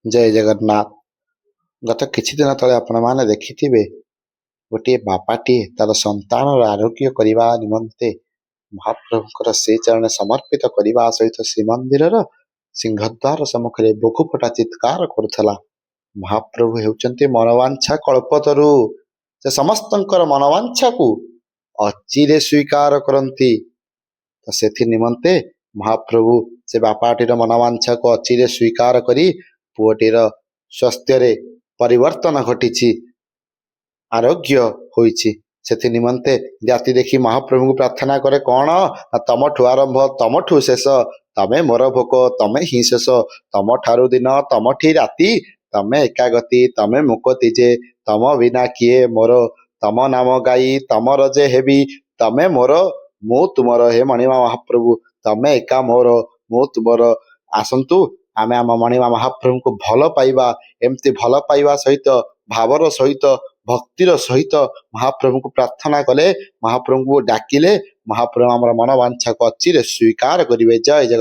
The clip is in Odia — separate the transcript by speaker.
Speaker 1: ଜୟ ଜଗନ୍ନାଥ। ଗତ କିଛି ଦିନ ତଳେ ଆପଣମାନେ ଦେଖିଥିବେ, ଗୋଟିଏ ବାପାଟିଏ ତାର ସନ୍ତାନର ଆରୋଗ୍ୟ କରିବା ନିମନ୍ତେ ମହାପ୍ରଭୁଙ୍କର ଶ୍ରୀଚରଣେ ସମର୍ପିତ କରିବା ସହିତ ଶ୍ରୀମନ୍ଦିରର ସିଂହଦ୍ୱାର ସମ୍ମୁଖରେ ବୁକୁଫଟା ଚିତ୍କାର କରୁଥିଲା। ମହାପ୍ରଭୁ ହେଉଛନ୍ତି ମନବାଞ୍ଛା କଳ୍ପତରୁ। ସେ ସମସ୍ତଙ୍କର ମନବାଞ୍ଛାକୁ ଅଚିରେ ସ୍ୱୀକାର କରନ୍ତି। ତ ସେଥି ନିମନ୍ତେ ମହାପ୍ରଭୁ ସେ ବାପାଟିର ମନବାଞ୍ଛାକୁ ଅଚିରେ ସ୍ୱୀକାର କରି ପୁଅଟିର ସ୍ୱାସ୍ଥ୍ୟରେ ପରିବର୍ତ୍ତନ ଘଟିଛି, ଆରୋଗ୍ୟ ହୋଇଛି। ସେଥି ନିମନ୍ତେ ଜାତି ଦେଖି ମହାପ୍ରଭୁଙ୍କୁ ପ୍ରାର୍ଥନା କରେ କ'ଣ ନା, ତମଠୁ ଆରମ୍ଭ ତମଠୁ ଶେଷ, ତମେ ମୋର ଭୋକ ତମେ ହିଁ ଶେଷ, ତମ ଠାରୁ ଦିନ ତମଠି ରାତି, ତମେ ଏକାଗତି ତମେ ମୁକତି ଯେ, ତମ ବିନା କିଏ ମୋର, ତମ ନାମ ଗାଇ ତମର ଯେ ହେବି, ତମେ ମୋର ମୁଁ ତୁମର, ହେ ମଣିମା ମହାପ୍ରଭୁ ତମେ ଏକା ମୋର ମୁଁ ତୁମର। ଆସନ୍ତୁ ଆମେ ଆମ ମଣିମା ମହାପ୍ରଭୁଙ୍କୁ ଭଲ ପାଇବା। ଏମିତି ଭଲ ପାଇବା ସହିତ, ଭାବର ସହିତ, ଭକ୍ତିର ସହିତ ମହାପ୍ରଭୁଙ୍କୁ ପ୍ରାର୍ଥନା କଲେ, ମହାପ୍ରଭୁଙ୍କୁ ଡାକିଲେ ମହାପ୍ରଭୁ ଆମର ମନବାଞ୍ଛାକୁ ଅଚିରେ ସ୍ୱୀକାର କରିବେ। ଜୟ ଜଗନ୍ନାଥ।